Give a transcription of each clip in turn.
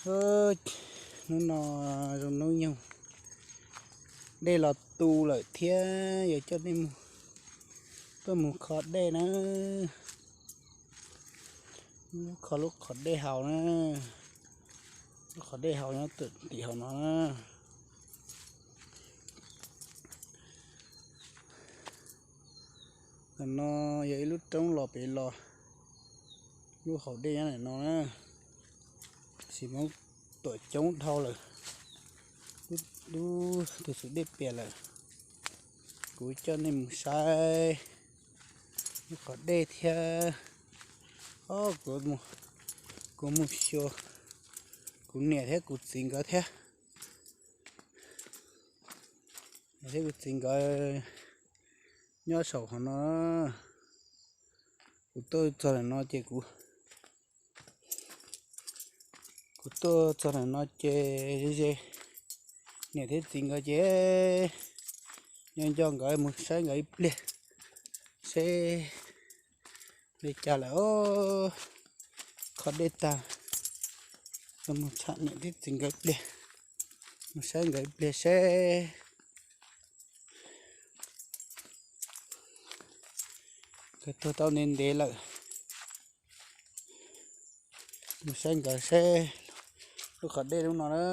Hnub no zoo hnub nyoog, dej los tu lawm thiab, yuav coj nej mus, tuaj mus kho dej na. Lub kho lub qhov dej haus na, lub qhov dej haus nyob tim hauv no na. Ntawm no yog ib lub roob los pem los, lub haus dej nyob ntawm no na. Sim muab tuam coob dhau lawm, lub tus xus dej piam lawm. Kuv coj nej mus saib lub qhov dej thiab. Kuv, kuv mus xyuas kuv niam thiab kuv txiv nkawd thiab. Niam thiab kuv txiv nkawd nyob saum qhov no. Kuv tuaj txog ntawm no ces kuv, kuv tuaj txog ntawm no ces ze ze niam thiab txiv nkawd ces nco nco nkawd mus saib nkawd ib pliag seb li cas lawm os. Kho dej tag, mus tsham niam thiab txiv nkawd ib pliag, mus saib nkawd ib pliag seb nkawd tuag tau ntev ntev lawm. Mus saib nkawd seb lub qhov dej lub no na,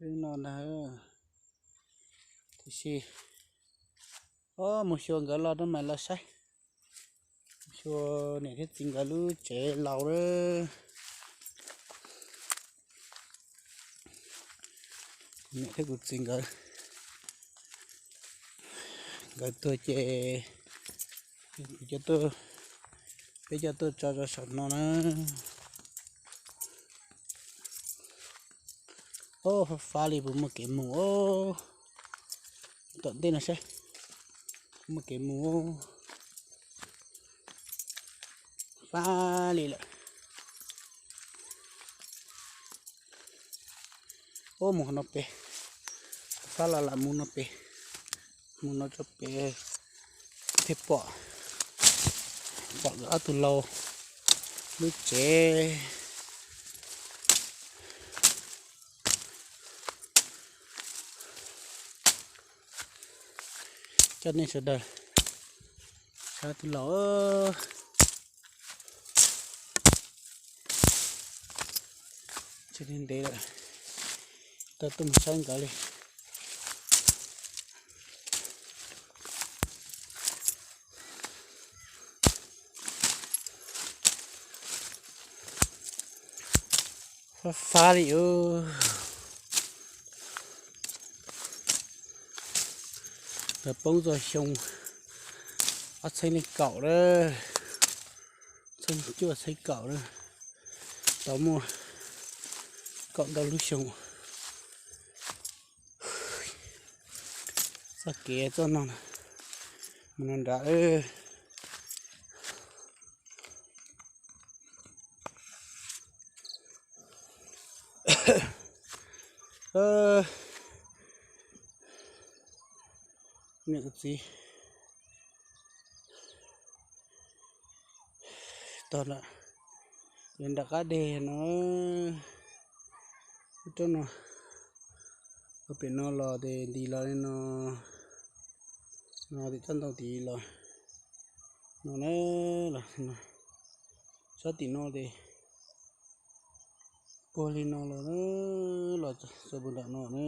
lub no na. Tiam sis, o, mus xyuas nkawd los rau mam los saib. Mus xyuas niam thiab txiv nkawd lub tsev laus na. Kuv niam thiab kuv txiv nkawd, nkawd tuag ces kuv coj tuaj, peb coj tuaj tso rau saum no na. O, fab fab li, puas muaj kev mus os. Tom ntej no saib, muaj kev mus, fab li lawm. O, mus qhov no pem, fab los lam mus no pem, mus no tso pem thiaj pom, pom nkawd ob tug laus lub tsev. Coj nej sawv daws saib tus laus, tsis ntev lawm, tau tuaj mus saib nkawd li. Fab fab li os. Nkawd poob txog xyoo ob txhiab nees nkaum lawm, txhiab cuaj txhiab kaum lawm, tau muaj kaum ntau lub xyoo. Txoj kev txoj no, mus no nrad. Niam txiv, tog lawm, nram qab deg no, lub roob no, pem no los ces nti los li no, no tim tsob ntoo tid los no na, los no, sab tim no ces puag li no los, los txog puag nram no na.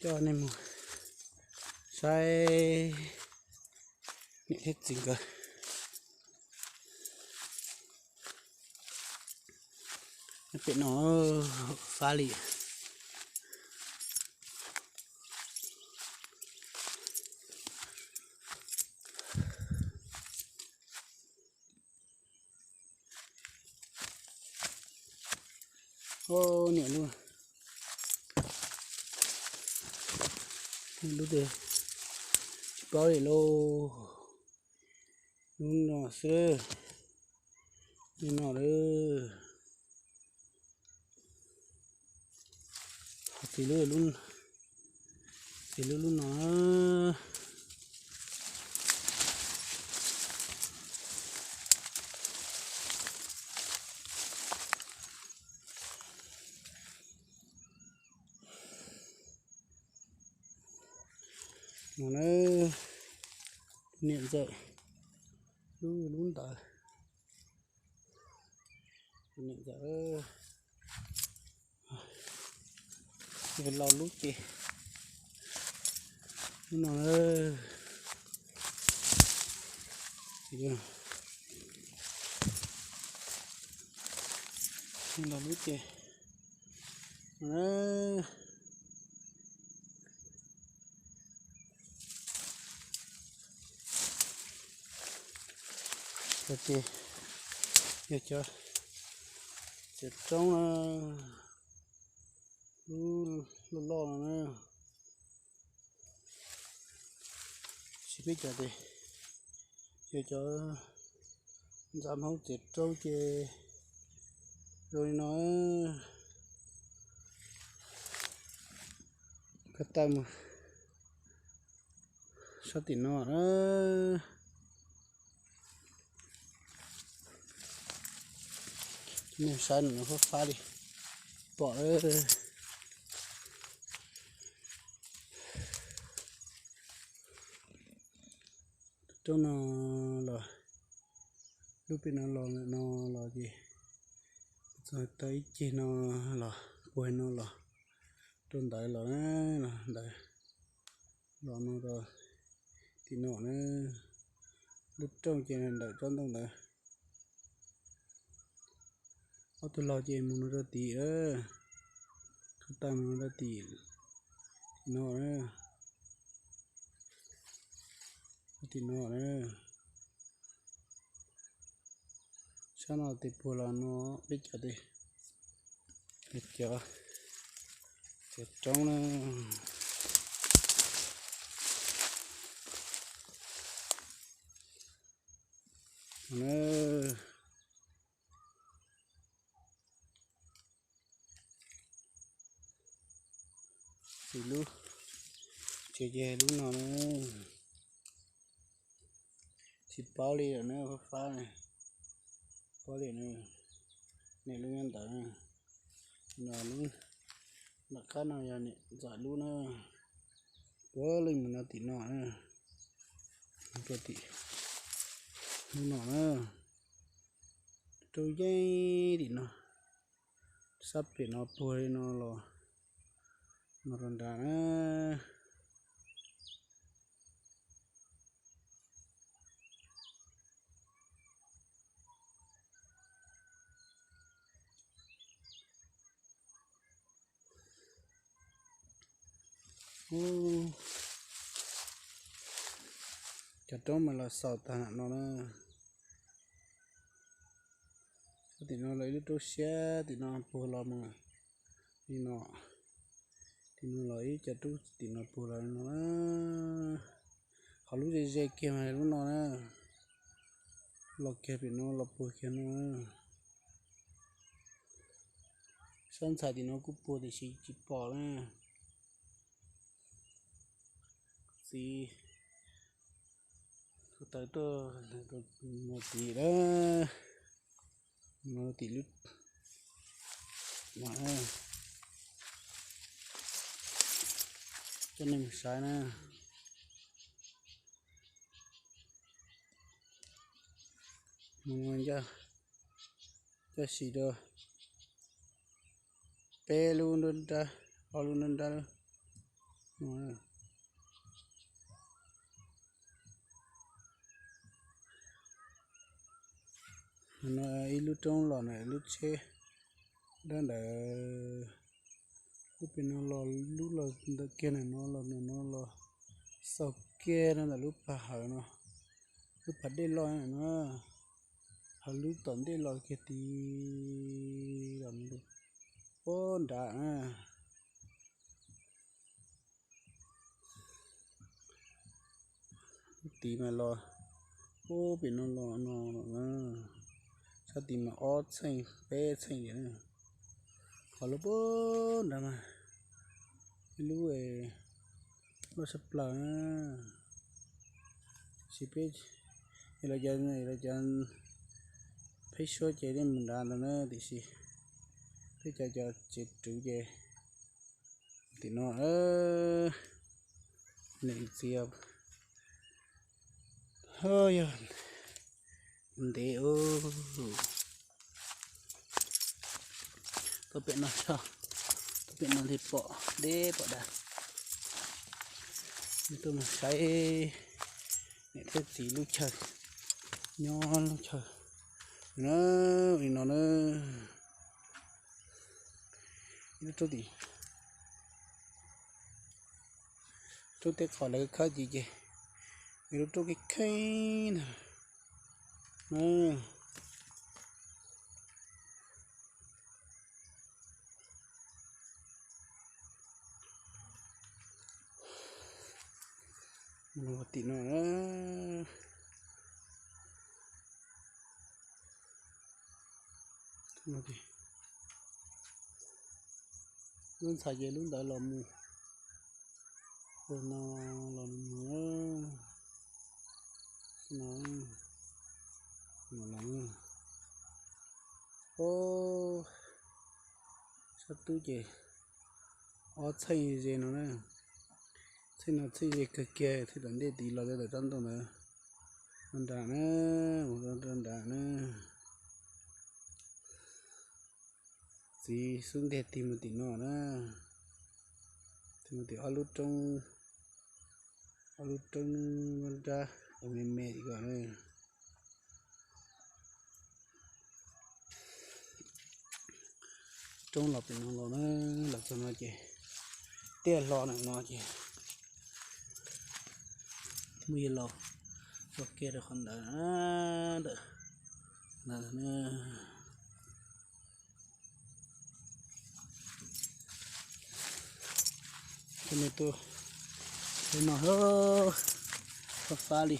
Coj nej mus saib niam thiab txiv nkawd pem no, fab li. O, niam lub, lub twg tsis paub li lauj. Lub no xwb, lub no lawm. Ho txiv lub, txiv lub lub no. Na, niam ntxawm, lub lub ntawd, niam ntxawm, los lub ces, lub no, los lub ces, cov ces yog cov txiav roob na, lub loj loj no na. Tsis peb cov tes yog cov ntxhais Hmoob txiav roob ces zoo li no. Koj tawm mus sab tim no na. Nej saib no fab fab li, pom roob no los, lub pem no los ntawm no los ces txog tau ib ceg no los puag no los rau ntawd los na, los ntawd los no rau tim no na. Lub rooj ces ntawm tsob ntoo ntawd. Ob tug laug ces mus no rau tim, tus tawg mus no rau tim, tim no na, tim no na. Sab no tes puag los no peb cov tes, peb cov, cov roob na. Tim lub, ces ces lub no na, tsis paub li lawm na, fab fab na, paub li na, niam lub nyob ntawd na, no lub nram qab no yog niam ntxawm lub na, puag leej mus no tim no na, rau tim lub no na, rau yeej tim no, sab pem no puag li no los, no rau nrad na. Cov roob mas los xaus tag nram no na. Tim no los ib lub roob siab, tim no puag los mus li no. Tim no los ib cov roob tim no puag los li no na. Qhov lub ze ze kiag mas lub no na. Los kiag pem no los puag kiag no. Sab ntxhais tim no kuj puag tiam sis tsis pom na. Txiv, kuv tawm tuaj mus tim na, mus tim lub no, coj nej mus saib na. Mus ncaj, ncaj sim rau peb lub nruab nrab, ob lub nruab nrab. No ib lub roob los ntawm lub tsheb dab ntawd, lub pem no los lub los ntawm kiag ntawm no los ntawm no los xaus kiag rau ntawm lub pas hawv no, lub pas dej loj no, hawv lub tom ntej los kiag tid los puag nrad na. Lub tid mas los puag pem no los no, sab tid mas ob txheej peb txheej li na. Qhov lub puag nrad mas ib lub loj tshaj plaws na. Tab sis peb, los cov, los cov pheb suab ces yeej mus nrad ntawd na, tiam sis peb cov, cov tsev ruv ces tim no. Leej txiv, yog ntev, tuaj pem no, tuaj pem no li pom deb pom dav. Tuaj mus saib niam thiab txiv lub chaw, nyob lub chaw na, li no na. Ib lub roob tim, roob tej qhov lawv khawb ces, ces ib lub roob kev kheeb ntag. Tim no, lub ntxhais ces lub ntawd los mus, no los mus, no, no los, o, sab tub ces ob txheej ze no na. Txheej no txheej ze kawg kiag, txheej tom ntej tid los rau tom tsob ntoo ntawd, rau nram na, mus rau nram na. Txiv xub ntiag tig mus tim no na, tig mus tim ob lub roob, ob lub roob nrab me me ko na. Roob los pem no los na, los txog no ces tiaj hlo ntawm no ces muaj yawg laus ua ke rau qhov ntawd ntawm, ntawm. Coj nej tuaj saib no, fab fab li.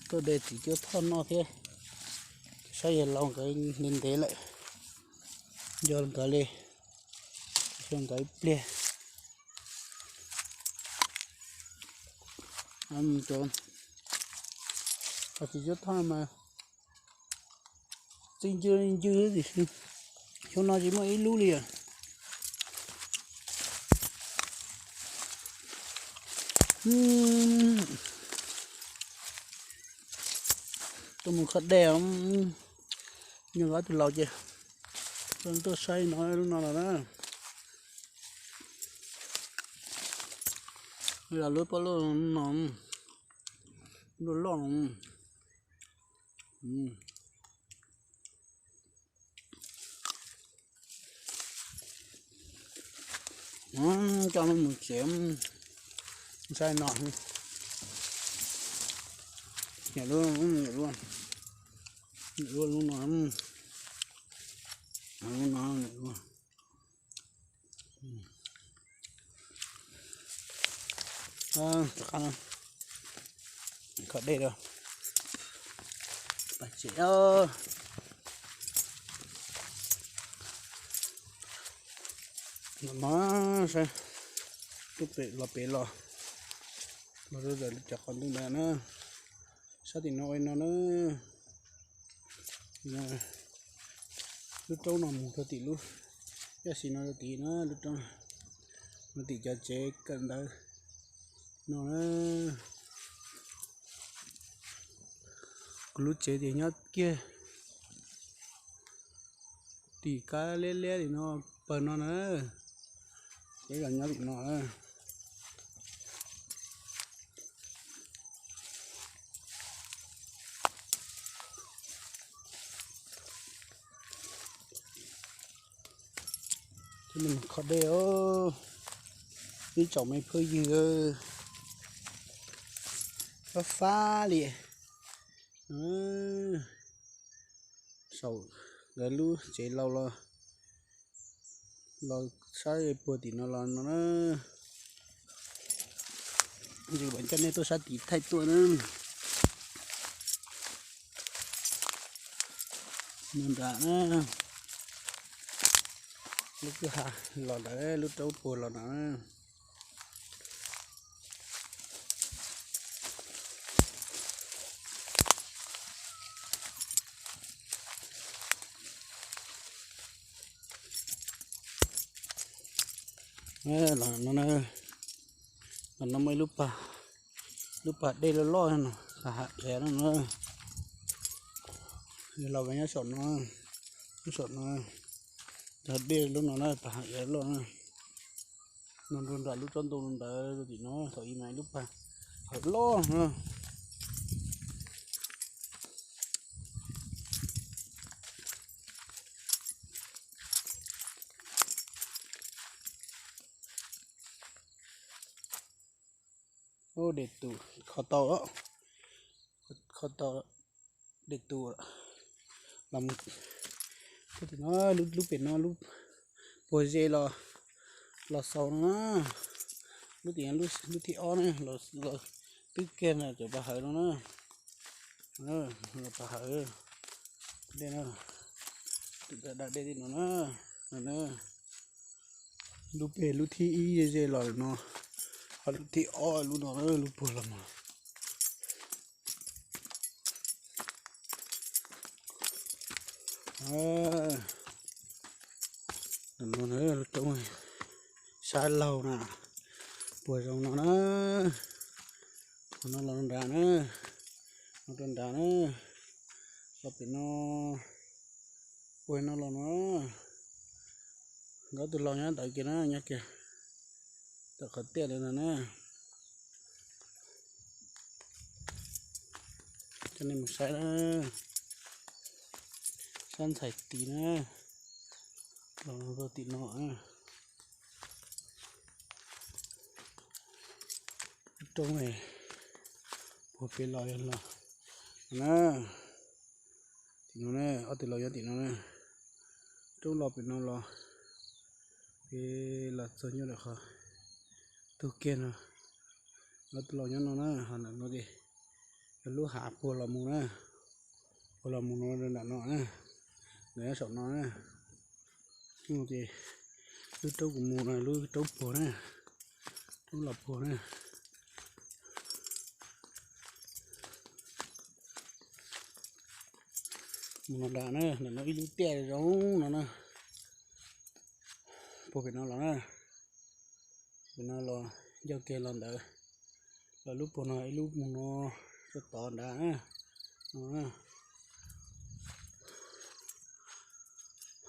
Tuaj de txiv cuab thoj noj thiab. Saib yawg laus nkawd ntev ntev lawm, nco nkawd li, xyov nkawd ib pliag. Txiv cuab thoj mas txij ncw ncw tiam sis xyoo no tsis muaj ib lub li os. Tuaj mus kho dej, nyob tus laus ces tuaj saib no lub no los na. Lub pob luaj no, loj loj no. Coj mus tsev, saib no, lub, lub no, lub no. Kho dej rau pas tsev. Saib, tuaj pem los pem los, los rau cov qhov ntoo ntawd na. Sab tim no ua no na. Lub roob no mus rau tim lub, yaj xis no rau tim na, lub roob no tim cov tsev kawm ntawv no na. Kuv lub tsev ces nyob kiag tim kab liab liab tim no, pawg no na. Peb los nyob tim no na. Kho dej os, ib tsoom me phooj ywg, fab fab li. Saum nkawd lub tsev laus los, los sab puag tim no los no na. Ces mam coj nej tuaj sab tid thaij tuaj na. Nram na, lub kwj ha los ntawd, lub roob puag los no. Los no na, Tam no muaj ib lub pag, lub pag dej loj loj no, pag hav ev no na. Los nyob saum no, lub saum no, cov dej lub no na, pag hav ev loj na. No nrog nram lub tsob ntoo ntawd tim no, thaum ub mas ib lub pag hav loj na. Dej tus kho tau, kho tau dej tus los, no lub pem no lub puag ze los, los xaus no na. Lub tim lub thib ob na, los twb kiag na cov pag hawv no na. Pag hawv dej na, da dej tim no na. Lub pem lub thib ib ze ze los no, ho lub thib ob lub no lub puag los mas. No lub roob sab laug na, puag zoo no na. Qhov no los nrad na, no rau nrad na, los pem no, puag no los no. Nkawd tus laus nyob ntawd kiag na, nyob kiag tom qhov tiaj ntawd no na. Coj nej mus saib na, sab ntxhais tid na, los rau tim no. Roob puag pem los yog los na, tim no na, ob tug laus nyob tim no na. Roob los pem no los, pem los txog nyob rau qhov tug kiag no, ob tug laus nyob no na, ho ntawm no ces yog lub hav puag los mus na, puag los mus no nram no na, nram nyob saum no na. Ces lub roob kuv mus no lub roob puag na, roob los puag na. Mus no nrad na, ntawm no ib lub tiaj zoo no na, puag pem no los na, pem no los ncauj kiag los ntawd, los lub puag no ib lub mus no, txog tod nrad na, no na.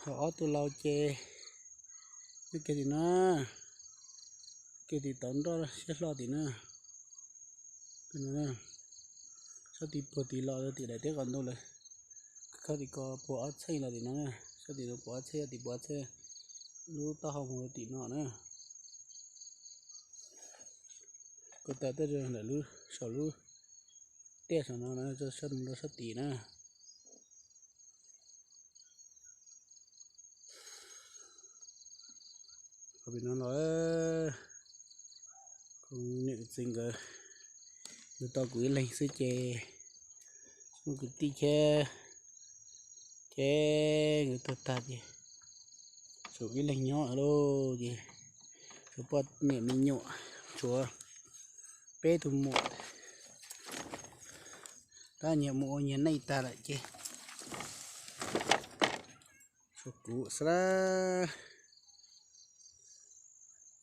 Ho ob tug laus ces nyob kiag tim no, kiag tim tod nroj siab hlo tim na. Sab tim puag tim los tim daim teb qos ntoo lawm, khawb tim ko puag ob txheej los tim no na, sab tim no puag ob txheej, tim puag ob txheej, lub taub hau mus rau tim no na. Kuv tawm tuaj ntawm lub saum lub tiaj saum no na, sab mus rau sab tim na. Qhov pem no los, kuv niam kuv txiv nkawd, nkawd tau kuv ib leeg xwb ces, kuv kwv tij thiab, ces nkawd tuag tag ces tshuav kuv ib leeg nyob lauj. Ces tshuav poj niam me nyuam, tshuav peb tug muam, tab nyias mus ua nyias neej tag lawm ces tshuav kuv xwb lawm.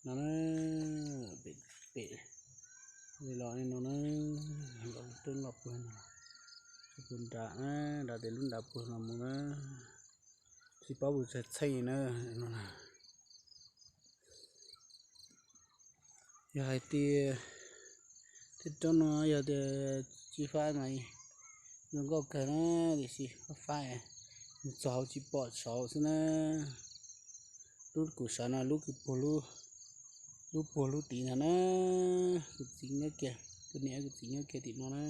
No na, pem, pem los no na, los roob los puag no, puag nrad, nrad tias lub nrad puag no mus na, tsis paub puas tsawg txheej na, no na. Yog hais tias tej roob no yog tias tsis faib mas zoo nkauj kawg na, tiam sis faib faib, mus txog hauv tsis pom saud xwb na. Lub kuv sawv no lub kws puag, lub puag lub tid ntag na. Kuv txiv nyob kiag, kuv niam kuv txiv nyob kiag tim no na,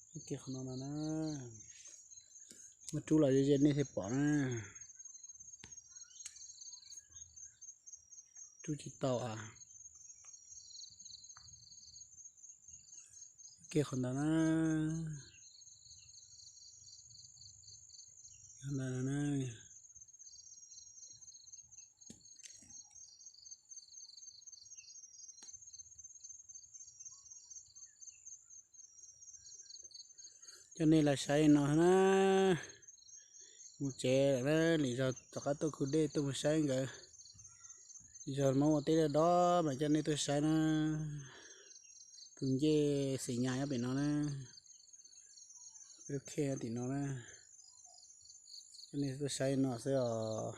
nyob kiag qhov no no na. Muaj rub los ze ze nej thiaj pom na. Rub tsis tau a. Kiag qhov ntawd na. Qhov ntawd na. Coj nej los saib no na. Mus tsev lawm na, lwm zaus rov qab tuaj khwv dej tuaj mus saib nkawd. Lwm zaus Hmoob ua teb dog dog mas coj nej tuaj saib na. Tus ncej xim nyas nyob pem no na, peb lub khej tim no na, nej tuaj saib no xwb os.